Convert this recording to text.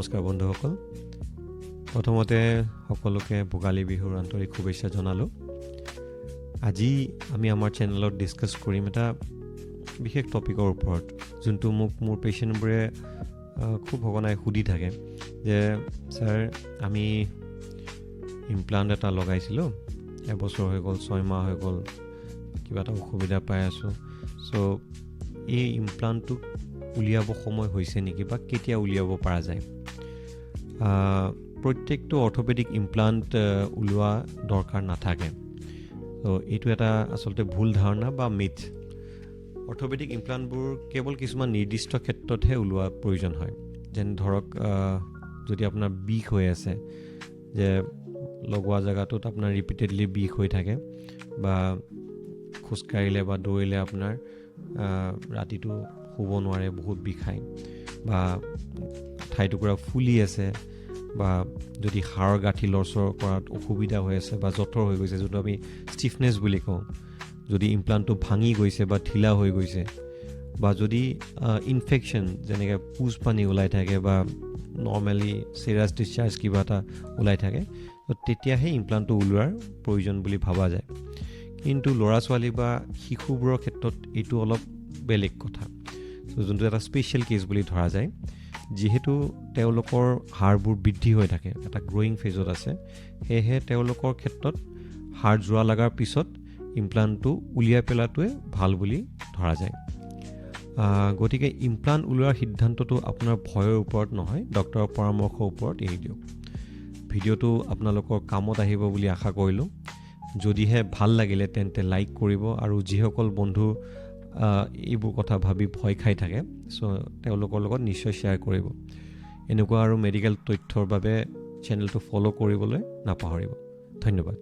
নমস্কাৰ বন্ধুসকল, প্ৰথমতে সকলোকে ভোগালী বিহুৰ আন্তৰিক শুভেচ্ছা জনালোঁ। আজি আমি আমাৰ চেনেলত ডিছকাছ কৰিম এটা বিশেষ টপিকৰ ওপৰত, যোনটো মোক মোৰ পেচেণ্টবোৰে খুব সঘনাই সুধি থাকে যে ছাৰ, আমি ইমপ্লাণ্ট এটা লগাইছিলোঁ, এবছৰ হৈ গ'ল, 6 মাহ হৈ গ'ল, কিবা এটা অসুবিধা পাই আছোঁ। চ' এই ইমপ্লাণ্টটোক উলিয়াব সময় হৈছে নেকি বা কেতিয়া উলিয়াব পৰা যায়? প্ৰত্যেকটো অৰ্থপেডিক ইমপ্লাণ্ট উলিওৱা দৰকাৰ নাথাকে। ত' এইটো এটা আচলতে ভুল ধাৰণা বা মিথ। অৰ্থপেডিক ইমপ্লাণ্টবোৰ কেৱল কিছুমান নিৰ্দিষ্ট ক্ষেত্ৰতহে ওলোৱা প্ৰয়োজন হয়। যেনে ধৰক, যদি আপোনাৰ বিষ হৈ আছে, যে লগোৱা জেগাটোত আপোনাৰ ৰিপিটেডলি বিষ হৈ থাকে বা খোজকাঢ়িলে বা দৌৰিলে আপোনাৰ ৰাতিটো শুব নোৱাৰে, বহুত বিষায় বা ঠাইটুকুৰা ফুলি আছে বা যদি হাড়ৰ গাঁঠি লৰচৰ কৰাত অসুবিধা হৈ আছে বা জঠৰ হৈ গৈছে, যোনটো আমি ষ্টিফনেছ বুলি কওঁ, যদি ইমপ্লাণ্টটো ভাঙি গৈছে বা ঢিলা হৈ গৈছে বা যদি ইনফেকশ্যন, যেনেকৈ পুজ পানী ওলাই থাকে বা নৰ্মেলি চিৰাছ ডিছচাৰ্জ কিবা এটা ওলাই থাকে, তো তেতিয়াহে ইমপ্লাণ্টটো ওলোৱাৰ প্ৰয়োজন বুলি ভবা যায়। কিন্তু ল'ৰা ছোৱালী বা শিশুবোৰৰ ক্ষেত্ৰত এইটো অলপ বেলেগ কথা। চ' যোনটো এটা স্পেচিয়েল কেছ বুলি ধৰা যায়, যিহেতু তেওঁলোকৰ হাড়বোৰ বৃদ্ধি হৈ থাকে, এটা গ্ৰ'য়িং ফেজত আছে, সেয়েহে তেওঁলোকৰ ক্ষেত্ৰত হাড় যোৰা লগাৰ পিছত ইমপ্লাণ্টটো উলিয়াই পেলোৱাটোৱে ভাল বুলি ধৰা যায়। গতিকে ইমপ্লাণ্ট ওলোৱাৰ সিদ্ধান্তটো আপোনাৰ ভয়ৰ ওপৰত নহয়, ডক্টৰৰ পৰামৰ্শৰ ওপৰত এৰি দিয়ক। ভিডিঅ'টো আপোনালোকৰ কামত আহিব বুলি আশা কৰিলোঁ। যদিহে ভাল লাগিলে তেন্তে লাইক কৰিব আৰু যিসকল বন্ধু এইবোৰ কথা ভাবি ভয় খাই থাকে, চ' তেওঁলোকৰ লগত নিশ্চয় শ্বেয়াৰ কৰিব। এনেকুৱা আৰু মেডিকেল তথ্যৰ বাবে চেনেলটো ফ'ল' কৰিবলৈ নাপাহৰিব। ধন্যবাদ।